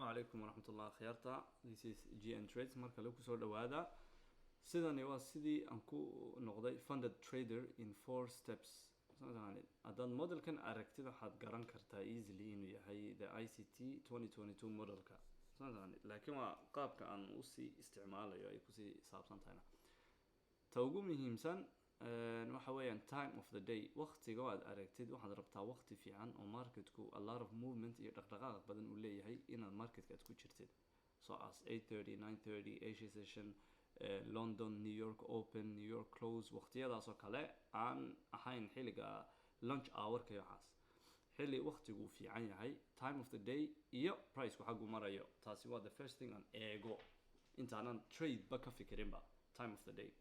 Asalaamu calaykum waraxmatullah akhyaarta. This is GN Trades. Mar kale kusoo dhawaada. Sidani waa sidii aan ku noqday funded trader in four steps. Soo taqaanid, haddaad modelkan aragtid, waxaad garan kartaa easily inuu yahay the ICT 2022 modelka. Soo taqaanid, laakiin waa qaabka aan usii isticmaalayo ay kusii saabsan tahayna. Ta ugu muhiimsan waxa weeyaan time of the day, waqtiga aad aragtid. Waxaad rabtaa waqti fiican oo marketku a lot of movement iyo dhaqdhaqaaq badan uu leeyahay inaad marketka aad ku jirtid, so as 8:30, 9:30 Asia session, London, New York open, New York close, waqtiyadaas oo kale aan ahayn xilliga lunch hourka iyo waxaas, xilli waqtigu uu fiican yahay, time of the day iyo priceku xaggu marayo. Taasi waa the first thing aan eego intaanan trade ba ka fikirinba, time of the day.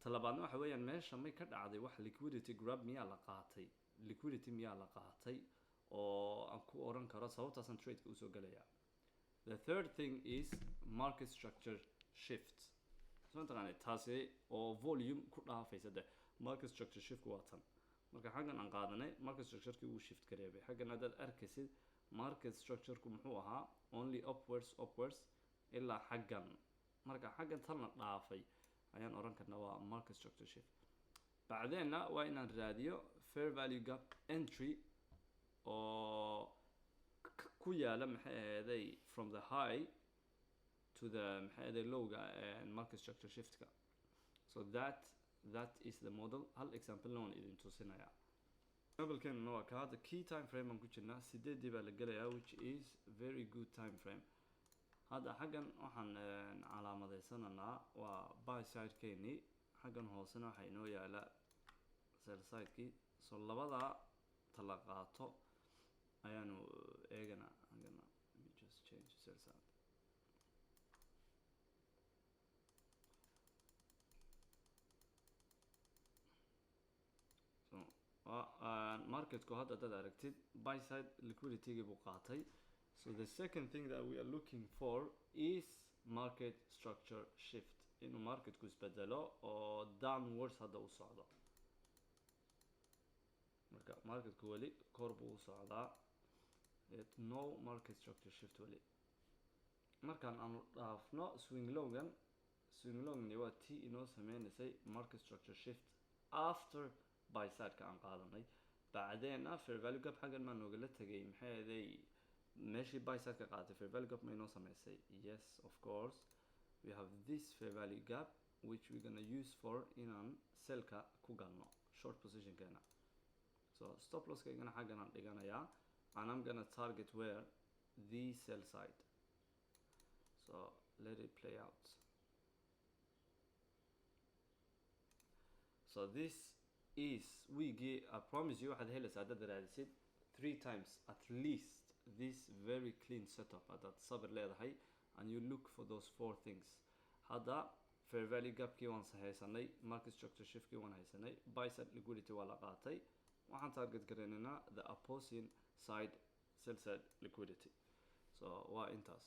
Talabaadna waxa weeyaan meesha may ka dhacday wax liquidity grab, miyaa la qaatay liquidity, miyaa la qaatay oo aan ku oran karo sababtaasaan tradeka usoo gelaya. The third thing is market structure shift. Soo taqaanay, taasi oo volume ku dhaafaysa de. Market structure shift waa tan marka xaggan aan qaadanay, market structure-kii wuu shift gareebay. Xaggan haddaad arkaysid, market structure-ku muxuu ahaa? Only upwards, upwards ilaa xaggan. Marka xaggan tan la dhaafay ayaan oran karnaa waa market structure shift. Bacdeenna waa inaan raadiyo fair value gap entry oo ku yaala, maxay aheeday, from the high to the, maxay aheeday, lowga market structure shiftka. So that is the model. Hal example waan idin tusinayaa. Example-keenana waa ka hadda key time frame aan ku jirnaa. 8-dii baa la gelayaa, which is very good time frame. Hadda xaggan waxaan calaamadeysananaa waa buy side-keenii, xaggan hoosena waxaa inoo yaala sell side-kii. So labadaa tala qaato ayaanu eeganaa. Xaggana let me just change sell side. So marketku hadda haddaad aragtid, buy side liquidity-gii buu qaatay. So the second thing that we are looking for is market structure shift, inuu marketku isbedelo oo downwards hadda u socdo. Marka marketku weli kor buu u socdaa. Yet no market structure shift weli. Markaan aanu dhaafno swing lowgan, swing lowgani waa tii inoo sameynaysay market structure shift after buy side-ka aan qaadanay. Bacdeena fair value gap xaggan maa noogala tegay, maxay ahaday, meeshii buy side ka qaadatay fair value gap ma inoo sameysay? Yes, of course, we have this fair value gap which we're gonna use for inaan sellka ku galno short positionkeena. So stop loss-kaygana xaggan aan dhiganayaa and I'm gonna target where? The sell side. So let it play out. So this is weekii. I promise you, waxaad helaysaa haddaad raadisid three times at least this very clean setup, haddaad sabir leedahay and you look for those four things. Hadda fair value gapkii waan haysanay, market structure shiftkii waan haysanay, buy side liquidity waa la qaatay. Waxaan target garaynaynaa the opposing side, sell side liquidity. So waa intaas.